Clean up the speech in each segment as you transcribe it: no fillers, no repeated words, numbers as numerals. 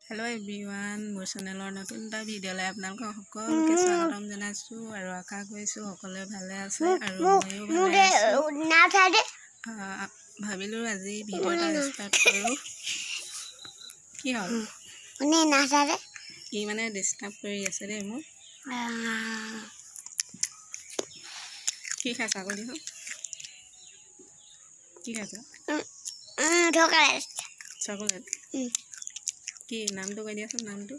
Hello' everyone, মোৰ চেনেলৰ নতুন এটা ভিডিঅ'লৈ আপোনালোকক সকলোকে স্বাগতম জনাইছোঁ আৰু আশা কৰিছোঁ সকলোৱে ভালে আছে আৰু ময়ো ভালে আছোঁ। ভাবিলোঁ আজি ভিডিঅ' এটা ষ্টাৰ্ট কৰোঁ। কি হ'ল, ই মানে ডিষ্টাৰ্ব কৰি আছে দেই মোক। কি খাইছা আকৌ দিহো? কি খাইছা? চকলেট। কি নামটো কৈ দিয়াচোন, নামটো।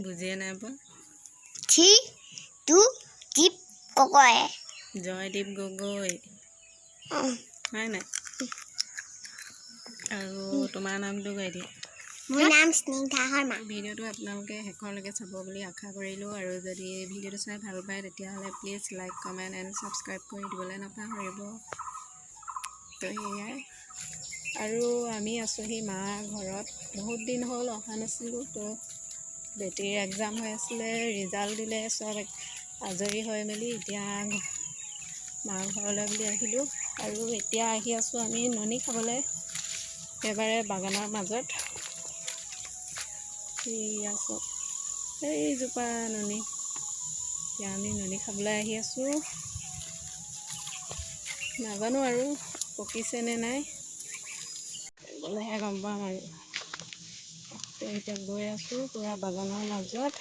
বুজিয়ে নাই পোৱা। জয়দীপ গগৈ হয় নাই? আৰু তোমাৰ নামটো কৈ দিয়া। মোৰ নাম স্নিগ্ধা শৰ্মা। ভিডিঅ'টো আপোনালোকে শেষলৈকে চাব বুলি আশা কৰিলোঁ আৰু যদি ভিডিঅ'টো চাই ভাল পায় তেতিয়াহ'লে please like, comment and subscribe কৰি দিবলৈ নাপাহৰিব। তো সেয়াই আৰু আমি আছোঁহি মাৰ ঘৰত। বহুত দিন হ'ল অহা নাছিলোঁ। তো বেটীৰ এক্সাম হৈ আছিলে, ৰিজাল্ট দিলে, চব আজৰি হৈ মেলি এতিয়া মাৰ ঘৰলৈ বুলি আহিলোঁ। আৰু এতিয়া আহি আছোঁ আমি ননি খাবলৈ, একেবাৰে বাগানৰ মাজত। আছোঁ এইজোপা ননি। এতিয়া আমি ননি খাবলৈ আহি আছোঁ। নাজানো আৰু পকিছে নে নাই, গ'লেহে গম পাম আৰু। তো এতিয়া গৈ আছোঁ পূৰা বাগানৰ মাজত।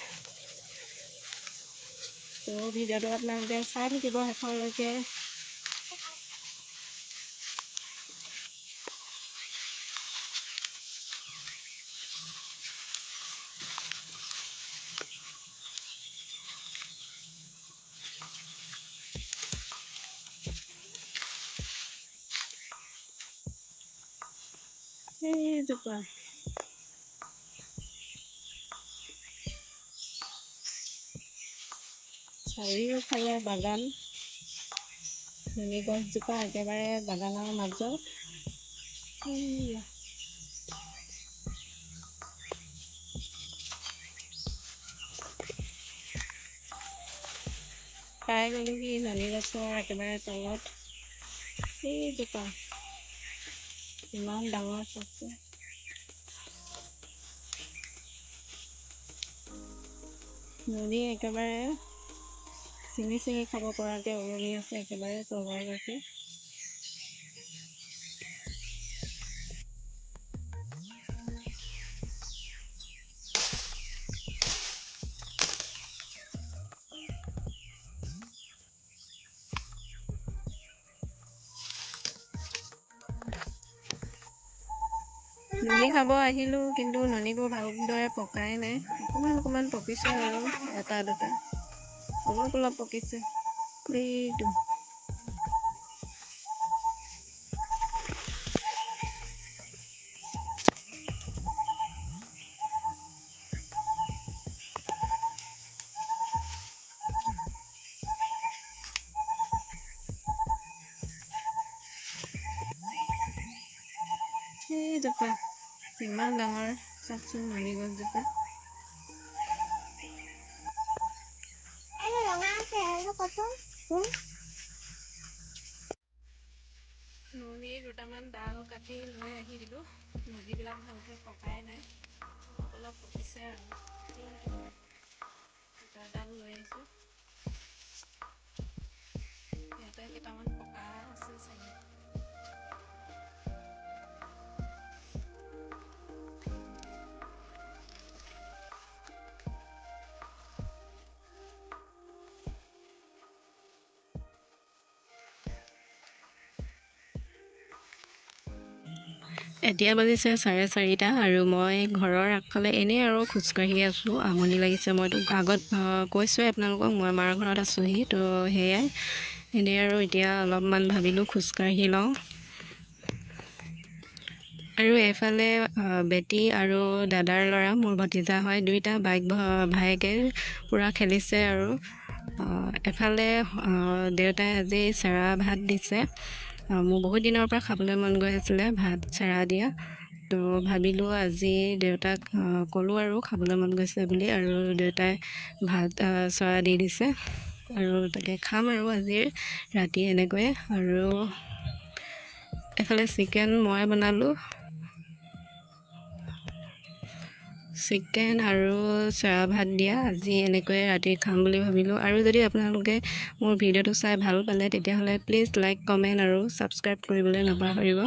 তো ভিডিঅ'টো আপোনালোকে চাই থাকিব শেষলৈকে। এইজোপা চাৰিওফালে বাগান, নুনি গছজোপা একেবাৰে বাগানৰ মাজত। পাই গ'লোহি নুনি গছৰ একেবাৰে তলত। এইজোপা ইমান ডাঙৰ চাইছে। নুনি একেবাৰে ছিঙি ছিঙি খাব পৰাকৈ ওলমি আছে একেবাৰে তললৈকে। নুনি খাব আহিলোঁ, কিন্তু নুনিবোৰ ভালদৰে পকাই নাই, অকণমান অকণমান পকিছে আৰু এটা দুটা অলপ অলপ পকিছে। এইটো সেইজোপা ইমান ডাঙৰ, চাওকচোন নুনি গছজোপা। নুনি দুটামান ডাল কাটি লৈ আহি দিলোঁ। নুনিবিলাক ভালকৈ পকাই নাই, অলপ অলপ পকিছে আৰু। দুটা ডাল লৈ আহিছোঁ, ইয়াতে কেইটামান পকা আছে চাগে। এতিয়া বাজিছে 4:30 আৰু মই ঘৰৰ আগফালে এনেই আৰু খোজকাঢ়ি আছোঁ। আমনি লাগিছে। মইতো আগত কৈছোঁৱে আপোনালোকক মই মাৰ ঘৰত আছোঁহি। তো সেয়াই এনেই আৰু এতিয়া অলপমান ভাবিলোঁ খোজকাঢ়ি লওঁ। আৰু এইফালে বেটী আৰু দাদাৰ ল'ৰা, মোৰ ভতিজা হয়, দুইটা বাইক ভায়েকে পূৰা খেলিছে। আৰু এফালে দেউতাই আজি চেৰা ভাত দিছে। মোৰ বহুত দিনৰ পৰা খাবলৈ মন গৈ আছিলে ভাত চেৰা দিয়া। তো ভাবিলোঁ আজি দেউতাক ক'লোঁ আৰু খাবলৈ মন গৈছে বুলি, আৰু দেউতাই ভাত চেৰা দি দিছে আৰু তাকে খাম আৰু আজিৰ ৰাতি এনেকৈয়ে। আৰু এইফালে চিকেন মই বনালোঁ। চিকেন আৰু চেৰা ভাত দিয়া আজি এনেকৈয়ে ৰাতি খাম বুলি ভাবিলোঁ। আৰু যদি আপোনালোকে মোৰ ভিডিঅ'টো চাই ভাল পালে, তেতিয়াহ'লে প্লিজ লাইক, কমেণ্ট আৰু ছাবস্ক্ৰাইব কৰিবলৈ নাপাহৰিব।